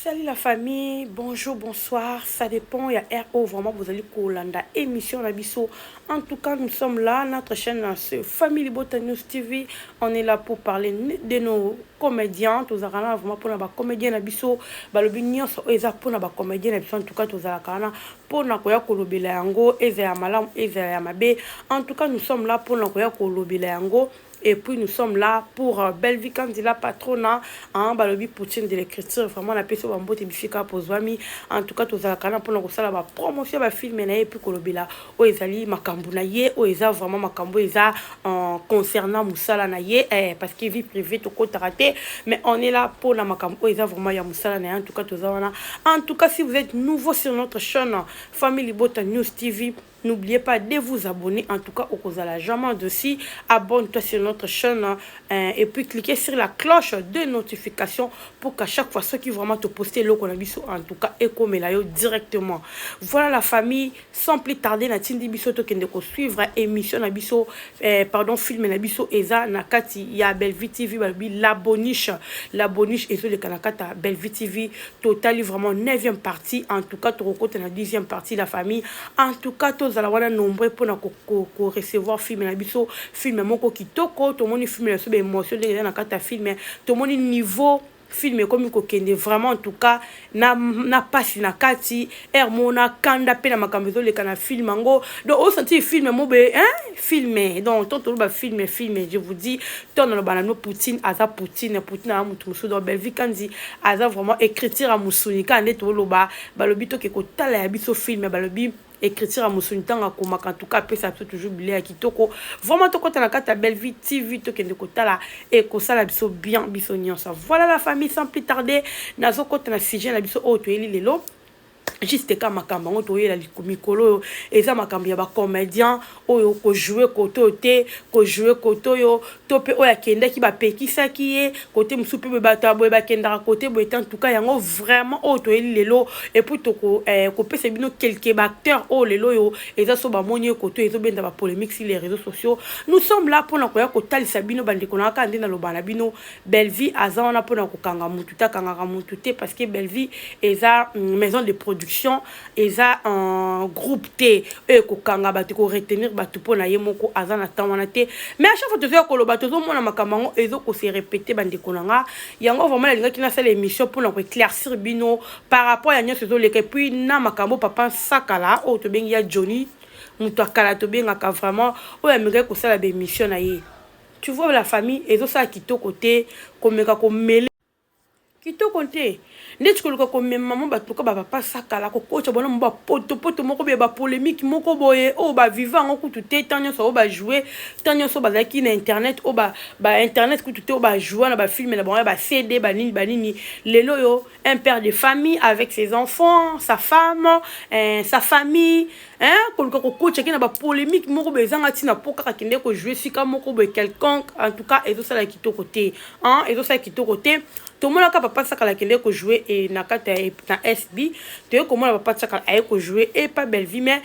Salut la famille, bonjour, bonsoir, ça dépend, il y a RO, vraiment vous allez kolanda émission na biso. En tout cas, nous sommes là, notre chaîne c'est Family Bota News TV, on est là pour parler de nos comédiens, tozalaka na vraiment mpona bacomédien na biso, balobi nyonso oyo eza mpona bacomédien na biso. En tout cas, tozalaka wana mpona koya kolobela yango, ezala ya malamu, ezala ya mabe. En tout cas, nous sommes là mpona koya kolobela yango. Et puis nous sommes là pour Bellevue Kandila Patrona, hein, balobi Poutine de l'écriture, vraiment la peso bambote bisika pozwami. En tout cas, tozalaka na mpona kosala ba promotion ba film na ye, puis kolobela oyo ezali makambo na ye, oyo eza vraiment makambo eza en concernant mosala na ye, eh, parce que vie privée tokotaka te, mais on est là mpona makambo oyo eza vraiment ya mosala na ye. En tout cas, toza wana. En tout cas, si vous êtes nouveau sur notre chaîne Famille Libota News TV, n'oubliez pas de vous abonner. En tout cas, okozala jamais déçu. Abonne-toi sur notre chaîne et puis cliquez sur la cloche de notification pour qu'à chaque fois, ceux qui vraiment te poster eloko na biso, en tout cas, ekomela yo directement. Voilà la famille, sans plus tarder, natindi biso tokende ko suivre émission na biso, pardon, film na biso eza na kati ya Bellevue TV, balobi La Boniche. La Boniche ezoleka na kati ya Bellevue TV. Totali vraiment 9e partie. En tout cas, tokokota na 10e partie, la famille. En tout cas, tozala wana nombreux mpona korecevoir film na biso, film moko kitoko. Tomoni film na biso, baémotion ndenge eza na kati ya film, tomoni niveau film ekomi kokende vraiment, en tout cas na pasi na kati aire moko na kanda mpe na makambo ezoleka na film yango. Donc osentir film mo boye, hein, film. Donc to toloba film, film, je vous dis, to naloba na bino, Poutine aza Poutine, Poutine aza motu mosusu. Donc Bellevue Kandi aza vraiment écriture ya mosuni kaka nde toloba. Balobi toke kotala ya biso film, balobi écriture ya mosuni. Ntango akomaka, en tout cas apesa biso toujours bilei ya kitoko. Vraiment, tokɔta na kati ya Bellevue TV, tokende kotala, ekosala biso bien biso nyonso. Voilà la famille, sans plus tarder, nazokɔta na sujet na biso oyo toyeli lelo. Juste ka makambo yango toyela mikolo oyo eza makambo ya bacomédien oyo kojouer kote oyo te, kojouer kote oyo to mpe oyo akendaki, bapekisaki ye kote mosusu mpe bato ya boye bakendaka kote boye te. En tout cas, yango vraiment oyo toyeli lelo. Et puis tokopesa bino quelque baacteur oyo lelo oyo eza so bamoni ye kote oyo ezobenda bapolémique sur les réseaux sociaux. Nous sommes là mpona koya kotalisa bino, bandeko na kaka nde naloba na bino, Bellevue aza wana mpona kokanga mutu te, akangaka mutu te, parce que Bellevue eza maison de production, eza un groupe te oyo ekokanga bato, koretenir bato mpo na ye moko aza na temps wana te. Mais à chaque fois tozoya koloba, tozomona makambo yango ezokose répéter, bandeko na nga. Yango vraiment nalingaki nasala émission mpona koéclaircir bino par rapport ya nyonso ezoleka. Et puis na makambo papa Sakala oyo tobengi ya Johnny, moto akala tobengaka vraiment, oyo amekaki kosala baémission na ye. Tu vois la famille, ezosala kitoko te komeka komele kitoko te ndeti koluka komema mo bato ka bapapa Sakala, kokotya bona mo bapotopoto moko boye, bapolémique moko boye oyo baviva yango kutu te. Ntan nyonso oyo bajoue, ntan nyonso bazalaki na internet, oyo bainternet kutu te, oyo bajoue na bafilme na bango ya baCD banini banini. Lelo oyo un père de famille avec ses enfants, sa femme, sa famille, hein, koluka kokotyaki na bapolémique moko boye ezanga ntina mpo kaka kende kojouer esika moko boye quelconque. En tout cas, ezosala kitoko te, hein, ezosala kitoko te. Tomonaka papa Sakala akende kojouer e na kati ya na SB. Toye komona papa Sakala aye kojouer epa Bellevue, mais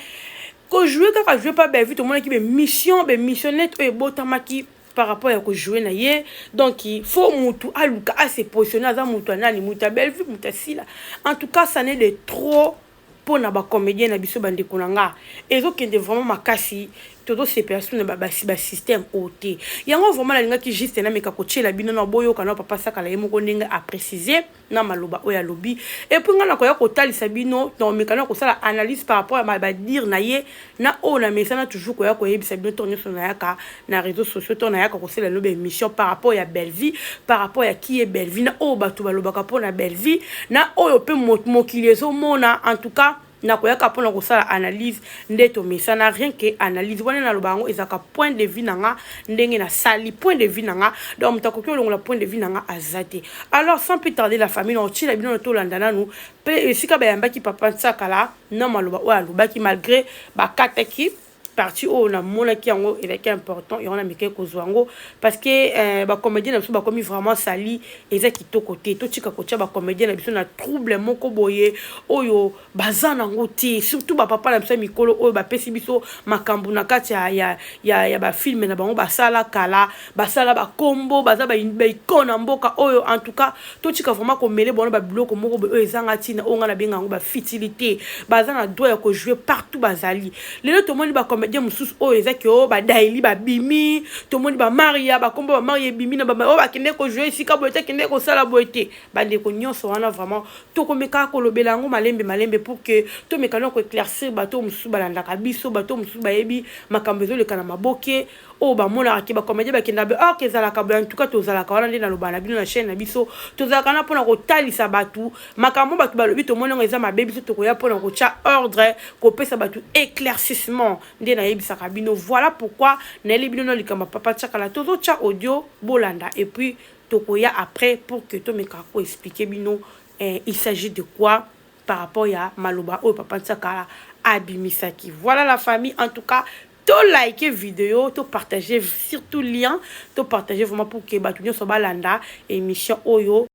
kojouer kaka jouer pa Bellevue, tomonaki bemission, bemissionnette oyo ebotamaki par rapport ya kojouer na ye. Donc faut mutu aluka ase positionne, aza mutu anani, mutu ya Bellevue, mutu asila. En tout cas, ça n'est de trop mpona bacomédien na biso. Bandeko na nga, ezokende vraiment makasi, tozosepela so na basystème oyo te. Yango vraiment nalingaki juste nameka kotiela bino na boyoka na papa Sakala ye moko ndenge aprécise na maloba oyo alobi. Et puis ngai nakoya kotalisa bino, nakomeka na kosala analyse par rapport ya badire na ye na oyo na mesana toujours koya koyebisa bino ntongo nyonso nayaka na réseaux sociaux to nayaka kosala no baémission par rapport ya Bellevue, par rapport ya ki ye Bellevue, na oyo bato balobaka mpona Bellevue, na oyo mpe mokili ezomona. En tout cas, nakoyaka mpona kosala analyse nde tomesana. Rien que analyse wana naloba yango ezalaka point de vue na nga, ndenge nasali point de vue na nga. Donc moto akoki olongola point de vue na nga aza te. Alors, sans plus tarder la famille, na otiela bino na tolanda nanu mpe esika bayambaki papa Nsakala na maloba oyo alobaki malgré bakataki. Partie oyo namonaki yango ezalaki important, yango namekaki kozwa yango parce que bacomédien na biso bakomi vraiment sali. Eza kitoko te. Totika kotia bacomédien na biso na trouble moko boye oyo baza nango te, surtout bapapa na biso ya mikolo oyo bapesi biso makambo na kati ya bafilm na bango. Basala kala, basala bakombo, baza baicône na mboka oyo. En tout cas, totika vraiment komele bona babiloko moko boye oyo ezanga ntina, oyo ngai nabenga yango bafutilité. Baza na droit ya kojouer partout bazali. Lelo tomoni bacomédien mosusu oyo ezaki oyo badaili babimi, tomoni bamaria, bakombo bamaria ebimi na oyo bakende kojouer esika boye te, akende kosala boye te. Bandeko nyonso wana, vraiment tokomeka kolobela yango malembe malembe pour que tomeka na koéclaircir bato mosusu balandaka biso, bato mosusu bayebi makambo ezoleka na maboke oyo bamonaka ke bacomédien bakenda be or ke ezalaka boye. En tout cas, tozalaka wana nde naloba na bino na chaîne na biso, tozalaka na mpona kotalisa bato makambo. Bato balobi tomoni yango eza mabe, biso tokoya mpona kotya ordre, kopesa bato éclaircissement. Nde nayebisaka bino, voilà pourquoi nayeli bino na likambo ya papa Tiakala. Tozotya audio, bolanda, et puis tokoya après pour que tomeka koexpliquer bino il s'agit de quoi par rapport ya maloba oyo papa Tiakala abimisaki. Voilà la famille, en tout cas to like vidéo, to partager, surtout lien, to partager vraiment pour que bato nyonso balanda émission oyo,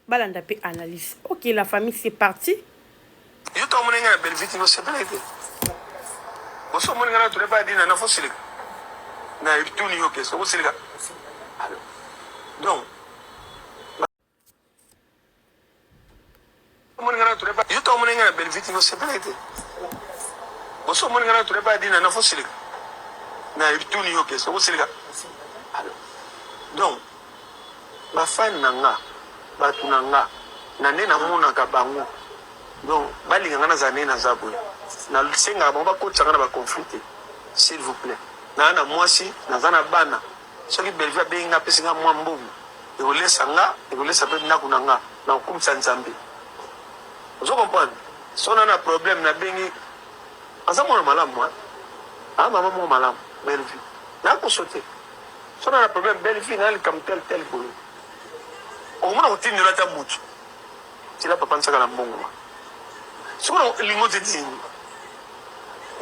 balanda mpe analyse. Ok la famille, c'est parti. Yo to omoni ngai na Belvite, osepelaki te. Boso omoni ngai na tole badina na fosilika na tuni yo question, okosilika. Alors donc omoni ngai na tole, yo to omoni ngai na Belvite, osepelaki te. Boso omoni ngai na tole badina na fosilika na tuni yo question, okosilika. Alors donc bafani na nga, bato na nga, na nde namonaka bango, donc balinga nga nazala ndenge naza boye. Nasengaka bango bakotisanga na baconflit te, s'il vous plaît. Naa na mwasi, naza na bana. Soki Belvi abengi nga, apesi nga mwa mbongo, ekolesa nga, ekolesa mpe ndako na nga na kokumisa Nzambe. Ozo comprendre? So na na problème, nabengi, aza mwana malamu, a mama moko malamu Belvi, nakoso te. So na na problème, Belvi, na likambo tel tel boye, okomona kotindela ata mutu tila papa ntiaka na mbongo ma sikoyo lingo te nini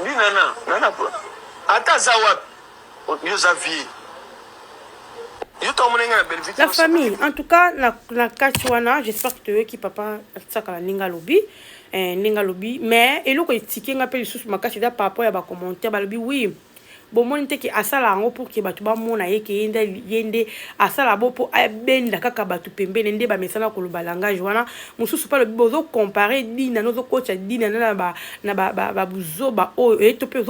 ndinana nana ata aza wapi, yo oza vie, yo to omoni ngai na Belvi. La famille, en tout cas na kati wana, j'espère que toyoki papa Tiakala ndenge alobi, ndenge alobi. Mais eloko etike nga mpe lisusu makasi eza par rapport ya bacommentaire. Balobi oui, bomoni te ke asala yango pour ke bato bamona ye ke ye nde asala bo mpo abenda kaka bato pembeni. Nde bamesana koloba langage wana. Mosusu mpe alobi bozocomparer Dina, nozokotya Dina na babuzoba oyo e to mpe,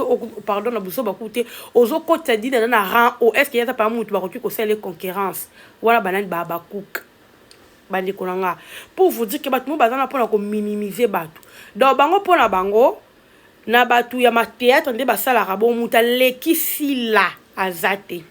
pardon, na buzoba ku te, ozokotya Dina na rang o est ce que ye aza pa mutu bakoki kosala concurrence wana? Banani babakuka bandeko na nga, pour vous dire ke bato mo baza na mpona kominimiser bato. Donc bango, mpona bango, na bato ya mathéâtre nde basalaka bo moto aleki Sila aza te,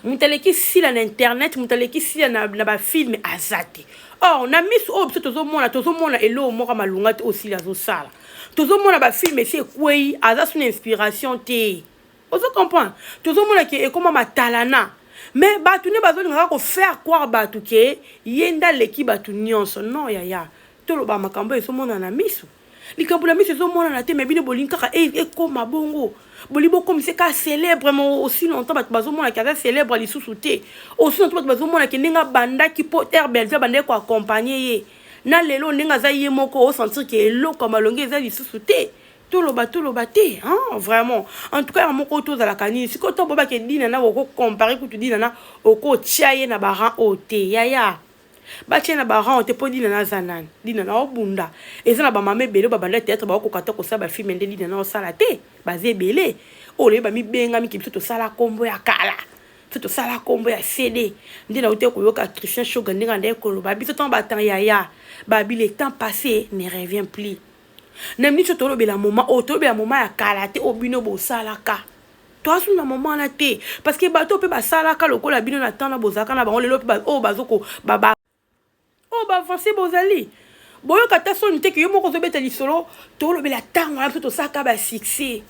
moto aleki Sila na internet, moto aleki Sila na bafilm aza te. Or na miso oyo biso tozomona, tozomona eloko moko malunga te oyo Sila azosala. Tozomona bafilm esi ekwei, aza suna inspiration te. Ozo comprendre? Tozomona ke ekóma matalana, mais bato nde bazolingaka kofaire croire bato ke ye nde aleki bato nyonso. Non yaya, toloba makambo ezomona na miso, likambo na miso ezomonana te. Mais bino bolingi kaka ekóma bongo, bolingi bokomisa kaka célèbre. Mais aussi longtemps bato bazomonaki aza célèbre lisusu te, aussi longtemps bato bazomonaki ndenge abandaki mpo air Belge abandaki koaccompagner ye, na lelo ndenge aza ye moko, osentir ke eloko ya malongi eza lisusu te. Toloba, toloba te, hein? Vraiment, en tout cas ya moko tozalaka nini sikoyo? To bobaki Dina na okocomparer kutu Dina na okotia ye na barang oyo te. Yaya, batie na barang te mpo Dina na aza nani? Dina na obunda, eza na bamama ebele babanda théâtre, baokoka te kosala bafilm nde Dina na osala te. Baza ebele oyo loyebi bamibengami biso tosala nkombo ya kala, biso tosala nkombo ya CD. Nde nauti koyoka Christian Shoga ndenge andaki koloba biso ntango batan yaya babi: "Le temps passé ne revient plus." Na miso tolobela moment oyo, tolobela moment ya kala te oyo bino bosalaka. Toazuna moment wana te parce que bato mpe basalaka lokola bino na ntango bozalaka na bango. Lelo mpe oyo bazoko oyo baavance, bozali boyoka ata soni te ke yo moko ozobeta lisolo. Tolobela ntango wana biso tosalaka basuccès,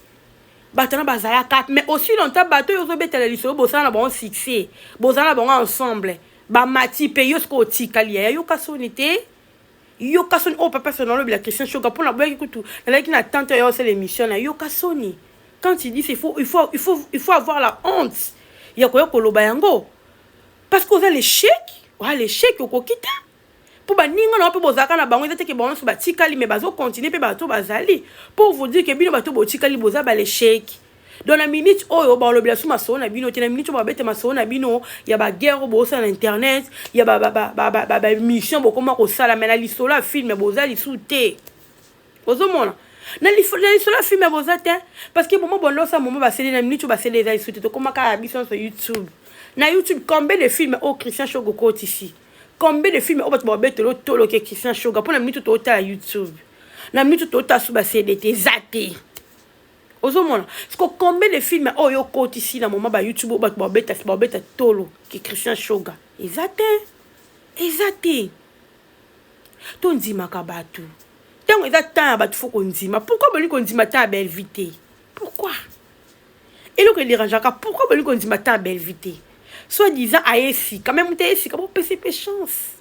bato wana bazalaka. Mais aussi longtemps bato oyo ozobetela lisolo bosala na bango succès, bozala na bango ensemble, bamati mpe yo sikoyo otikali. Yaya, yoka soni te. Yoka soni oyo papa soni alobela Christian Shoga mpo naboyaki kutu nalaki na tante oyo osala émission na yoka soni. Quand il dit, il faut avoir la honte ya koya koloba yango parce que oza l'échec, oza l'échec, okoki te. Mpo baninga na yo mpe bozalaka na bango, eza te ke bango nyonso batikali, mais bazocontinuer mpe. Bato bazali pour vous dire ke bino bato botikali, boza bal'échec. Donc na minute oyo balobela so masolo na bino te, na minute oyo babete masolo na bino ya baguerre oyo bosala na internet, ya baémission bokoma kosala, mais na lisolo ya film boza lisu te. Ozomona, na lisolo ya film boza te, parce que momo bondo osala momo baseli na minute oyo baseli eza lisu te. Tokóma kaka biso nyonso YouTube. Na YouTube, combien de film oyo Christian Shoga okotisi? Combien de film oyo bato babetela otoloke Christian Shoga? Mpo na minute tootala YouTube, na minute tootala so basede te, eza te. Ozomona siko combien de film oyo okotisi na moma bayoutube oyo bato babeta tolo ke Christian Shoga? Eza te, eza te. Tondimaka bato ntango eza temps ya bato, faut kondima. Pourquoi bolingi kondima temps ya Bellevue te? Pourquoi? Eloko edérangeaka, pourquoi bolingi kondima temps ya Bellevue te? Soit disant aye sika, même te esika, bopesa mpe chance.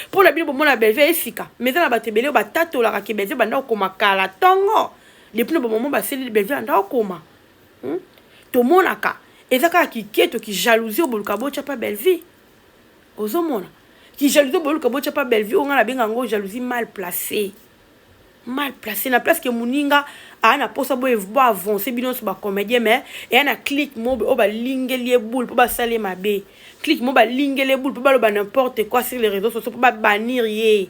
Mpo na bino bomona Bellevue aye sika, mais eza na bato ebele oyo batatolaka ke Bellevue banda kokoma kala ntongo. Depuis na bamomo baseli, Bellevue anda kokoma. Tomonaka eza kaka kiketo, kijalousie oyo boluka botya mpa Bellevue. Ozomona, kijalousie boluka botya mpa Bellevue oyo, ngai nabenga yango jalousie mal placée, mal placé. Na place ke moninga aa na mposa boavance bino nyonso bacomédien, mais eya na clique mo oyo balingeli ye boule mpo basala ye mabe, clique mo balingeli ye boule mpo baloba n'importe quoi sur les réseaux sociaux, mpo babannir ye.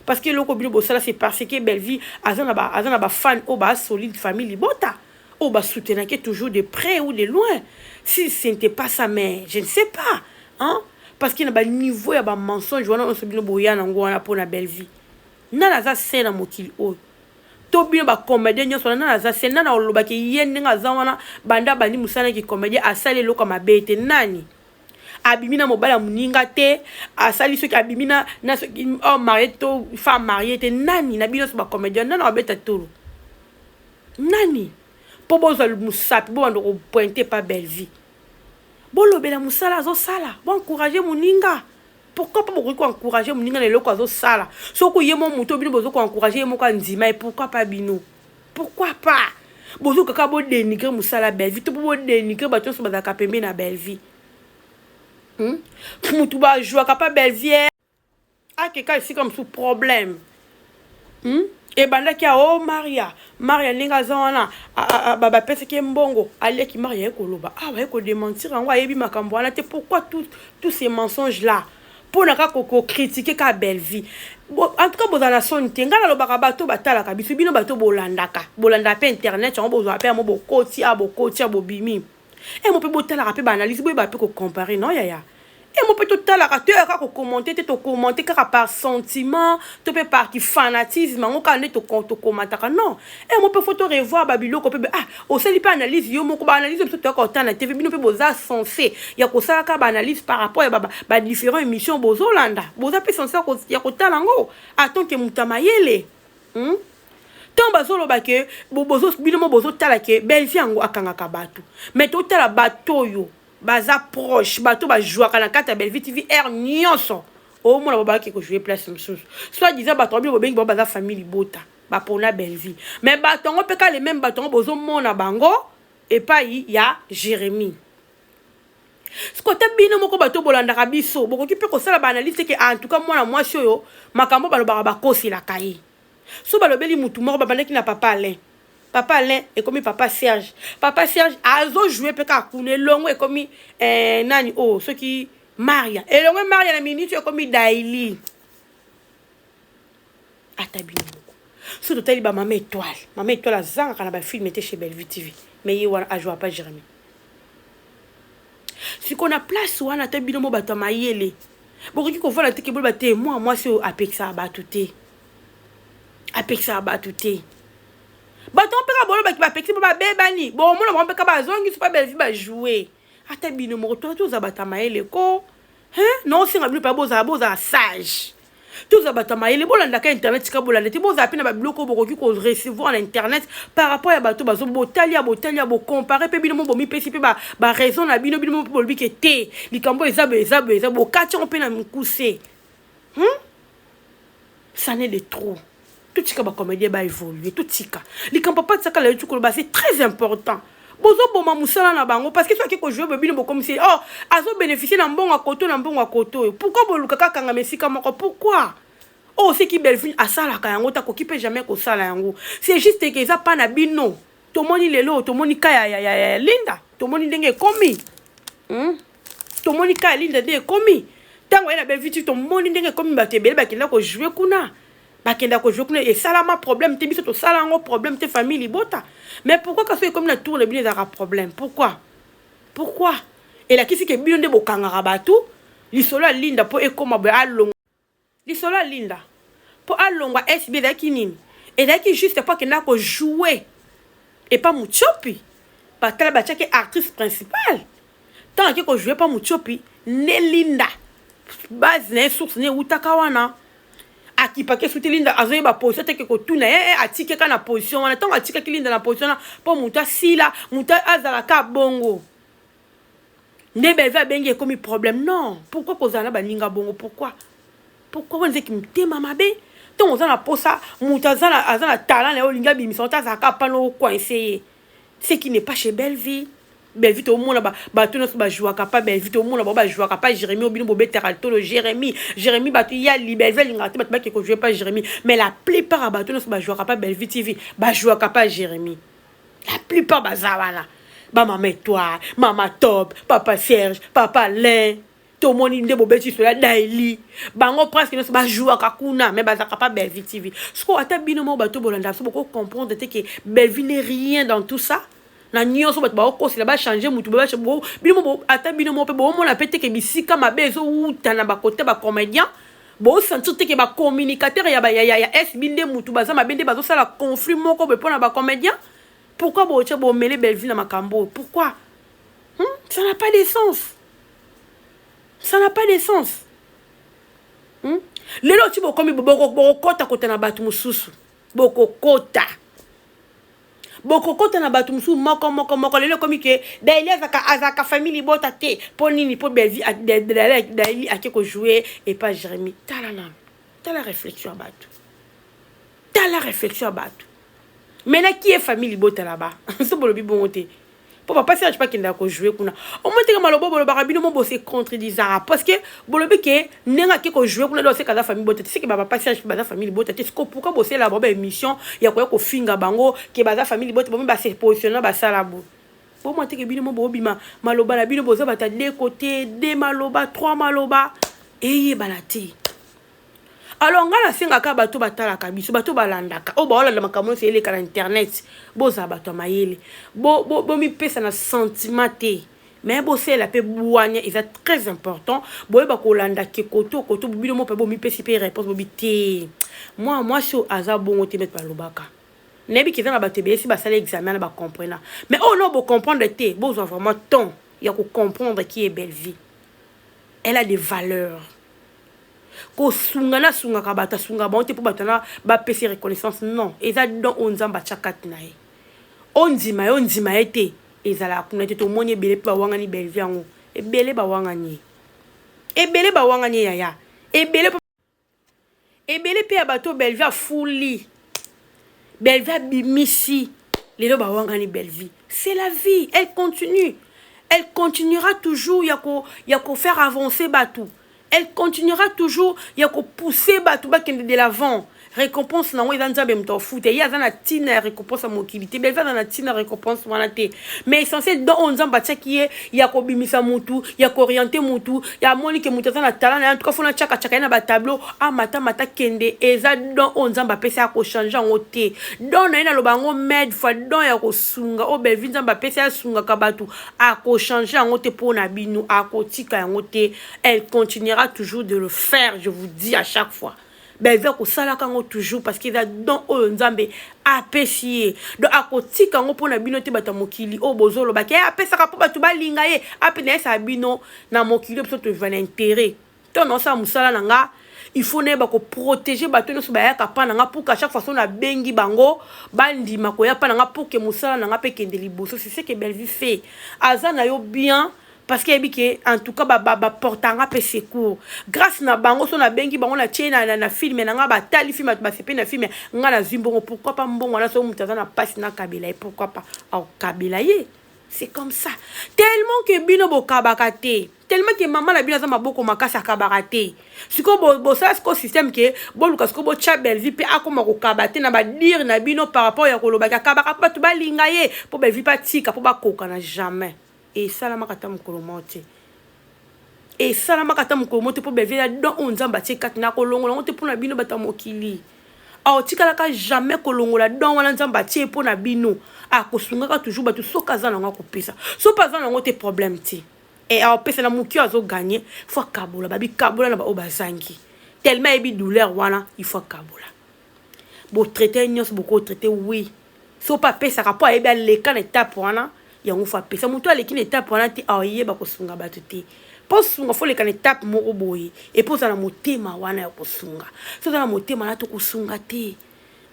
Parce que eloko bino bosala, c'est parce que Bellevue aza na bafan oyo basolide, famille libota oyo basoutenaki toujours de près ou de loin. Si ce n'était pas ça, mais je ne sais pas, hein? Parce que na baniveau ya bamensonge wana nyonso bino boya nango wana mpona Bellevue, nani aza se na mokili oyo? To bino bacomédien nyonso wana, nani aza se? Nani alobaki ye ndenge aza wana, banda bandi mosala yaki comédien, asali eloko ya mabe te? Nani abimi na mobali ya moninga te? Asali soki abimi na soki homme marié to femme mariée te? Nani na bino nyonso bacomédien, nani abeta tolo? Nani mpo bozwa mosapi, bobanda kopointer pa Bellevue? Bolobela mosala azosala, boencourager moninga. Pourquoi mpo bokoki koencourager moninga na eloko azosala? Soki ye mo moto bino bozo koencourager ye moko andima ye, pourquoi pas bino? Pourquoi pas bozo kaka bodénigrer mosala Bellevue, to mpo bodénigrer bato nyonso bazalaka pembeni na Bellevue? Motu bajwaka pa Bellevue akeka esika mosusu, problème, Ebandaki ya o Maria, Maria ndenge aza wana, bapesaki ye mbongo, aliaki. Maria ye koloba awa, ye kodémentir yango, ayebi makambo wana te. Pourquoi tous ces mensonges là mpo na kaka kocritiquer kaka Bellevue? En tout cas, bozala na soni te. Ngai nalobaka, bato batalaka biso, bino bato bolandaka, bolandaka mpe internet yango, bozwaka mpe yango, bokoti a bokoti a bobimi emo mpe botalaka mpe baanalyse, boyeba mpe kocomparer. Non yaya, emo mpe totalaka, toyaka kocommenter te. Tocommenter kaka par sentiment to mpe par kifanatisme, yango kaka nde tokommentaka. Non, emo mpe faut torevoir babiloko mpe. Ah, osali mpe analyse yo moko, baanalyse biso toyaka kotala na TV. Bino mpe boza censé ya kosalaka baanalyse par rapport ya badifférent émission bozolanda. Boza mpe censé ya kotala yango en tant que moto ya mayele, Ntango bazoloba ke bino mo bozotala ke Bellevue yango akangaka bato, mais totala bato oyo baza proche, bato bajwaka na kati ya Bellevue TV aire nyonso, omona bo bayaki kojouer place mosusu. Soit disant bato bino bobengi bango baza famille libota, bapona Bellevue, mais bato yango mpe ka le même bato yango bozomona bango epai ya Jérémie. Sikoyo te, bino moko bato bolandaka biso, bokoki mpe kosala baanalyse te ke en tout cas mwana mwasi oyo, makambo balobaka, bakoselaka ye. So balobeli mutu moko, babandaki na papa Alain, papa Alain ekomi papa Serge, papa Serge azojouer mpe kaka kuna elongo, ekomi nani oyo, oh, soki Maria elongo, Maria na minute ekomi Daili. Ata bino moko, so totali bamama Étoile, mama Étoile azangaka na bafilm te chez Bellevue TV, mais ye wana ajoua pa Jérémie. Sikoyo na place wana, ata bino mo bato ya mayele bokoki kovanda te ke boloba te mwa mwasi oyo apekisaka bato te, apekisaka bato te. Bato mpe kaka bolobaki bapekisi mpo babebani, bomona bango mpe kaka bazongisi mpo Bellevue bajoue. Ata bino moko, toza bato ya mayele ko naosenga bino mpe bozala sage. Tozala bato ya mayele, bolandaka internet tika bolanda te, bozala mpe na babiloko oyo bokoki korecevoir na internet par rapport ya bato bazo botali ya botali ya bocomparer mpe bino mo bomipesi mpe baraison na bino. Bino mo mpe bolobi ke te, likambo eza boye, eza boye, eza bokati yango mpe na mokuse. Ça n'est de trop. Totika bacomédien baévolue, totika likambo papa tiaka lelo koloba, c'est très important. Bozoboma mosala na bango parce que soki kojouer boye, bino bokomisi, oh, azobénéficie na mbongo ya koto, na mbongo ya koto oyo. Pourquoi boluka kakangama esika moko? Pourquoi? Oyo soki Bellevue asalaka yango te, akoki mpe jamais kosala yango. C'est juste ke eza mpa na bino. Tomoni lelo, tomoni ka ya Linda, tomoni ndenge ekomi, Tomoni ka ya Linda nde ekomi ntango ye na Bellevue ti tomoni ndenge ekomi. Bato ebele bakenda kojouer kuna, bakenda kojouer kuna, esalama problème te. Biso tosala yango problème te, famille libota. Mais pourquoi kasi ekomi na tour na bino ezalaka problème? Pourquoi? Pourquoi? Elakisi ke bino nde bokangaka bato. Lisolo ya Linda mpo ekóma boye, alongwa, lisolo ya Linda mpo alongwa SB ezalaki nini? Ezalaki juste mpo akenda kojouer epa Mutiopi. Batala, batiaki actrice principale. Ntango ake kojouer epa Mutiopi nde Linda base na ye, source ne eutaka wana. Akipaki esuti Linda azoyeba position teke kotuna ye, atiki ka na position wana. Ntango atikaki Linda na position wana mpo moto asila, moto azalaka bongo nde Bellevue abengi, ekomi problème. Non, pourquoi kozala na baninga bongo? Pourquoi? Pourquoi? Wana ezaki motema mabe. Ntango oza na posa, moto aza na talent na ye, olingi abimisa, oto azalaka pana, ocoince ye, ce qui n'est pas chez Bellevue. Bellevue, tomona bato nyonso bajouaka pa Bellevue, tomona bao bajouaka pa Jérémi. Obino bobetaka tolo Jérémi, Jérémi, bato yali Bellevue alingaka te bato bake kojouer pa Jérémi. Mais la plupart ya bato nyonso bajouaka pa Bellevue TV bajouaka pa Jérémi. La plupart baza wana, bamama Étoile, mama Top, papa Serge, papa Lin. Tomoni nde bobeti sola Daili, bango presque nyonso bajouaka kuna, mais bazalaka pa Bellevue TV. Siko ata bino moko bato bolanda so bokocomprendre te ke Bellevue n'est rien dans tout ça. Na nyonso bato baokosela bachange mutu, bino ata bino moko mpe boomona mpe teke bisika mabe ezowuta na bakote bacomédien. Bosentir teke bacommunicateur ya SB nde mutu baza mabe, nde bazosala conflit moko boye mpo na bacomédien. Pourquoi botia bomele Bellevue na makambo oyo? Pourquoi? Ça n'a pas de sens, ça n'a pas de sens, Lelo ti bokomi bokokota kota na bato mosusu, bokokota na bato mosusu moko moko moko. Lelo ekomi ke Daili azalaka famille libota te. Mpo nini? Mpo Daili ake kojouer epa Jérémi. Tala nano, tala réflexion ya bato, tala réflexion ya bato. Maintenant, qui est famille libota là-bas? So bolobi bongo te mpo papa Serge mpe akendaka kojouer kuna. Omoi teke maloba bolobaka bino mo bose contredisaka, parce que bolobi ke ndenge ake kojouer kuna, oseka aza famille libota te. Seke bapapa Serge mpe baza famille libota te. Siko pourquoi bosela bango baémission ya koya kofinga bango ke baza famille libota? Bomi base positionne, basala bo bomwa teke bino mo bobima maloba na bino. Boza bato ya deux côté, deux maloba, trois maloba, eyebana te. Alors ngai nasengaka bato batalaka biso, bato balandaka, oyo baolanda makambo nyonso eleka na internet, bozala bato ya mayele, bomipesa na sentiment te, mais bosalela mpe bwanya. Eza très important boyeba kolanda ke koto koto bino mo mpe bomipesi mpe réponse. Bobi te, mwana mwasi oyo aza bongo te. Mete balobaka, nayebi ke eza na bato ebele si basala examen na bacomprena, mais oyo no bocomprendre te. Bozwa vraiment temps ya kocomprendre qui est Bellevue. Elle a des valeurs. Kosunga, nasungaka bato, asungaka bango te mpo bato wana bapesi reconnaissance. Non, eza don oyo Nzambe atya kati na ye. Ondima ye, ondima ye te, ezalaka kuna te. Tomoni ebele mpe bawangani Bellevue yango, ebele bawangani ye, ebele bawangani ye yaya, ebele, ebele mpe ya bato. Bellevue afuli, Bellevue abimisi, lelo bawangani Bellevue. C'est la vie, elle continue, elle continuera toujours ya kofaire avancer bato, elle continuera toujours ya kopousser bato bakende de l'avant. Récompense nango eza Nzambe moto afuta ye. Aza na ntina ya récompense ya mokili te. Bellevue aza na ntina ya récompense wana te, mais essentiel don oyo Nzambe atiaki ye ya kobimisa mutu, ya koorienter mutu, ya amoni ke mutu aza na talent na ye, en tout cas fona tiakatiaka ye na batableau, amatamata kende. Eza don oyo Nzambe apesi, ya kochange yango te. Don na ye, naloba yango maintes fois, don ya kosunga oyo Bellevue Nzambe apesi, asungaka bato, akochange yango te mpo na bino, akotika yango te. Elle continuera toujours de le faire, je vous dis à chaque fois. Bellevue akosalaka yango toujours parce que eza don oyo Nzambe apesi ye. Donc akotika yango mpona bino te. Bato ya mokili oyo bozolobaki apesaka mpo bato balinga ye, ape nayesaka bino na mokili oyo biso tozwa na intérêt to naosala mosala na nga, il faut nayeba koprotéger bato nyonso bayaka mpa na nga, pour qu'à chaque fois so nabengi bango, bandima koya mpa na nga, pour ke mosala na nga mpe ekende liboso. C'est ce que Bellevue fait. Aza na yo bien. Parce que yebi ke en tout cas baportanga mpe secours grâce na bango. So nabengi bango, na tie na film na nga, batali film, bato basepe na film nga, nazwi mbongo. Pourquoi pas mbongo wana, so moto aza na mpasi, nakabela ye? Pourquoi pas akokabela ye? C'est comme ça. Tellement que bino bokabaka te, tellement que mama na bino aza maboko makasi, akabaka te. Sikoyo bosala sikoyo système ke boluka sikoyo botya Bellevie mpe akoma kokaba te na badire na bino par rapport ya kolobaki akabaka mpo bato balinga ye, mpo Bellevie mpe atika mpo bakoka na jamais. Esalamaka ata mokolo moko te, esalamaka ata mokolo moko te, mpo Bellevie ya don oyo Nzambe atie kati na kolongola yango te mpona bino bato ya mokili. Aotikalaka jamais kolongola don wana Nzambe atie mpo na bino. Akosungaka toujours bato soki aza nango, akopesa. So mpe aza nango te, problème te. E aopesa na moki oyo azoganye. Faut akabola, babikabola na baoyo bazangi. Tellement ayebi douleur wana, il faut akabola. Botraite nyonso bokotraite, oui. So mpe apesaka mpo ayebi, aleka na étape wana yango. Faut apesa. Moto aleki na étape wana te, ayeba kosunga bato te. Mpo sunga, faut oleka na étape moko boye, epo ozala na motema wana ya kosunga. So oza na motema wana, tokosunga te.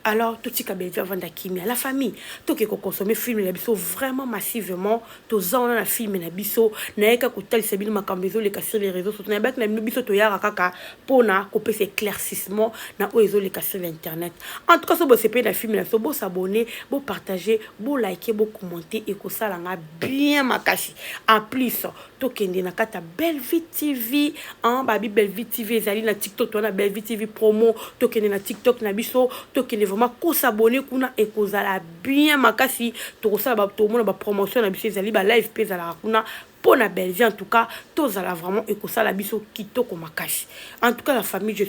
Alors totika Bellevue avanda kimia. La famille, toke kokonsome film na biso vraiment massivement. Toza wana na film na biso. Nayeka kotalisa bino makambo ezoleka sur les réseaux sociaux. Nayebaki na bino, biso toyaka kaka mpona kopesa éclaircissement na oyo ezoleka sur l'internet. En tout cas, so bosepeli na film na biso, bosabone, bopartage, bolike, bokommente, ekosalanga bien makasi. En plus, tokende na kati ya Bellevue TV, babi Bellevue TV ezali na TikTok. Towana Bellevue TV promo. Tokende na TikTok na biso, tokende vraiment kosabone kuna, ekozala bien makasi. Tokosala, tomona bapromotion na biso ezali, balive mpe ezalaka kuna mpo na Bellevue. En tout cas, tozala vraiment, ekosala biso kitoko makasi. En tout cas, la famille, je